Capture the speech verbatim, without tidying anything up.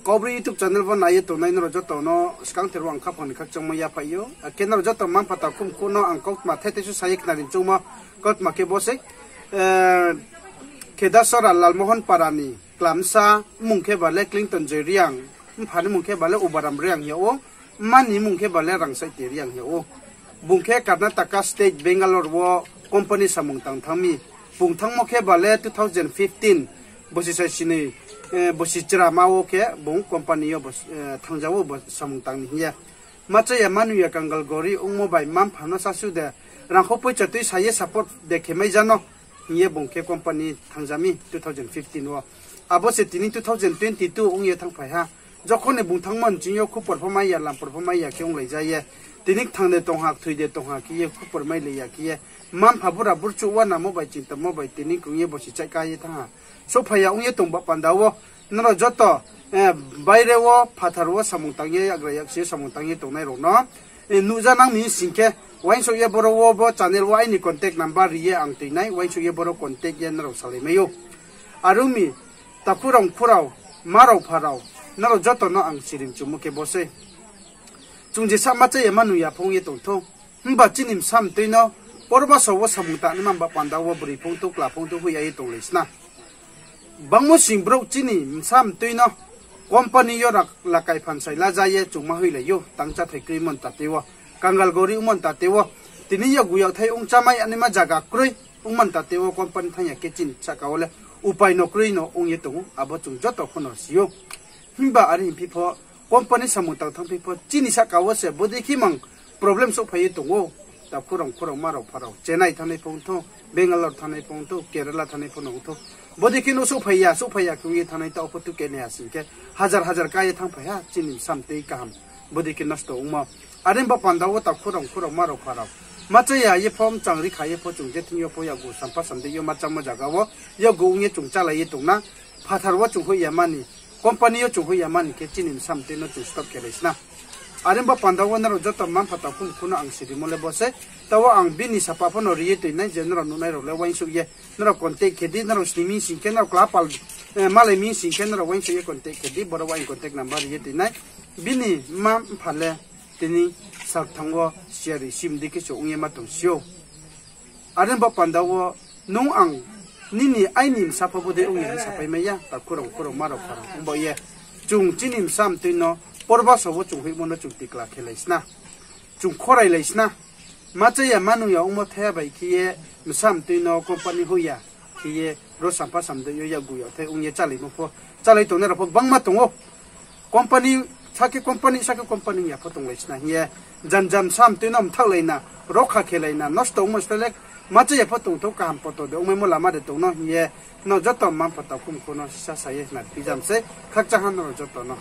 Kaubru YouTube channel wo nai ye tongnai nrao joto no skangther wo ang khaphang ni khakchangmo yaphaih ou. Akhe nrao joto mma-mpha takhu mkhu no ang kautma thai thai su sa ye khnari choungmo kautma khe bo sei, Khedasora Lalmohon Para ni klamsa, mmung khe ba le Clinton Joy Reang, mpha ni mmung khe ba le Ubaram Reang hing yag ou, mma ni mmung khe ba le Rangsaihti Reang hing yag ou. Bung khe Karnataka state Bangalore wo company samung tang thanng mi. Bung thanngmo khe ba le two thousand fifteen, bosi sai sinoi, bosi chra ma wo khe bung company yo thanngja ou, samung tang ni hing ye. Ma chaya ma nuh ya kangal gori ongmo bai mma-mpha no sasuh de, rangkhou poicha tuisa ye support de khe mai ja no hing ye bung khe company thanngja mi two thousand fifteen wo. Abo se tini two thousand twenty two ong ye thanngphai ha. Jokhon ni bung thanngmo nching yo khupor pho mai ya, lampor pho mai ya khe onglai ja ye. Tini kthang de tong ha, kthoi de tong ha khe ye khupor mailai ya khe ye, mma-mpha bura burchuh uanamo bai chintamo bai tini krung ye bosi chaihka ye thanng ha. Souhphai ya ong ye tong ba panda wo, nrao joto, baire wo, phathar wo samung tang ye, yakgra yaksi ye samung tang ye tongnai rao no nuhjanang mi sing khe, uaingsouh ye boro wo bo channel wo aini contact number ri ye ang toi nai, uaingsouh ye boro contact ye nrao salai mai ou. Are ong mi, takhu rao, mkhu rao, mma rao, mpha rao, nrao joto no ang sirimchumo khe bo sei. Chung jesa ma chaya ma nuh ya pho ong ye tong thou. Himba chini bsa mtui no porbaso wo samung tangnaima ba panda wo broi phung thou, kla phung thou hoih ya ye tonglai sna. Bangmo sing brouh chini bsa mtui no company yo lakai phansai la ja ye chung ma hoihlai ou, tang cháthai kroimo ntate wo, kangal gori ongmo ntate wo, tini yakgu yakthai ongchámai anaima zaga kroi ongmo ntate wo company thanng ya khe chini sahka wo le upai no kroi no ong ye tong ou, abo chung joto pho no si ou. Himba are hingphi pho, company samung tang thanngphi pho chini sahka wo se bodei khe mang problem souhphai ye tong ou. Takhu rao, mkhu rao, mma rao, mpha rao, Chennai thanngnai pho ong thou, Bangalore thanngnai pho ong thou, Kerala thanngnai pho no ong thou, bodei khe no souhphai ya, souhphai ya khe ong ye thanngnai taoh pho tu kene ha sing khe hazar hazar ka ye thanngphai ha chini bsa mtui kaham bodei khe nosto ongmo. Are ba panda wo takhu rao, mkhu rao, mma rao, mpha rao, ma chaya ye pho, mchang ri kha ye pho, chung je thing yo pho yakgu sampha samdei yo ma chámo zaga wo yakgu ong ye chung chálai ye tong na. Phathar wo chung hoih ya mani, company yo chung hoih ya mani khe chini bsa mtui no chung stop khelai sna. Are ba panda wo nrao joto mma-mpha takhu mkhu no ang sirimo le bo sei. Taoh wo ang bini sapa pho no ri ye toi nai, je nrao nuhnai rao le uaingsouh ye nrao contact khe di, nrao sning mi sing khe, nrao kla pal, malai mi sing khe nrao uaingsouh ye contact khe di, boro wo aini contact number ri ye toi nai. Bini mma-mpha le tini salkthanng wo siari sim di khe se ong ye ma tong si ou. Are ba panda wo nung ang nini aini bsa pho bodei ong ye hing sapai mai ya, takhu rao, mkhu rao, mma rao, mpha rao. Ongba ye chung chini bsa mtui no porbaso wo chung hoihmo no chung tikla khelai sna, chung khorailai sna. Ma chaya ma nuh ya ongmo thaiha bai khe ye bsa mtui no company hoih ya khe ye bro sampha samdei yo yakgu yakthai ong ye chálaimo pho, chálai tongnai rao pho gbangma tong ou. Company, sake company, sake company ya pho tonglai sna hing ye, janja bsa mtui no mthaohlai na, rokha khelai na, nosto ongmo stalek, ma chaya pho tong thou, kaham poto de ongmaimo lama de tong no hing ye, nrao joto mma-mpha takhu mkhu no sisa sa ye khnari phi jam sei, khakchang ha nrao joto no.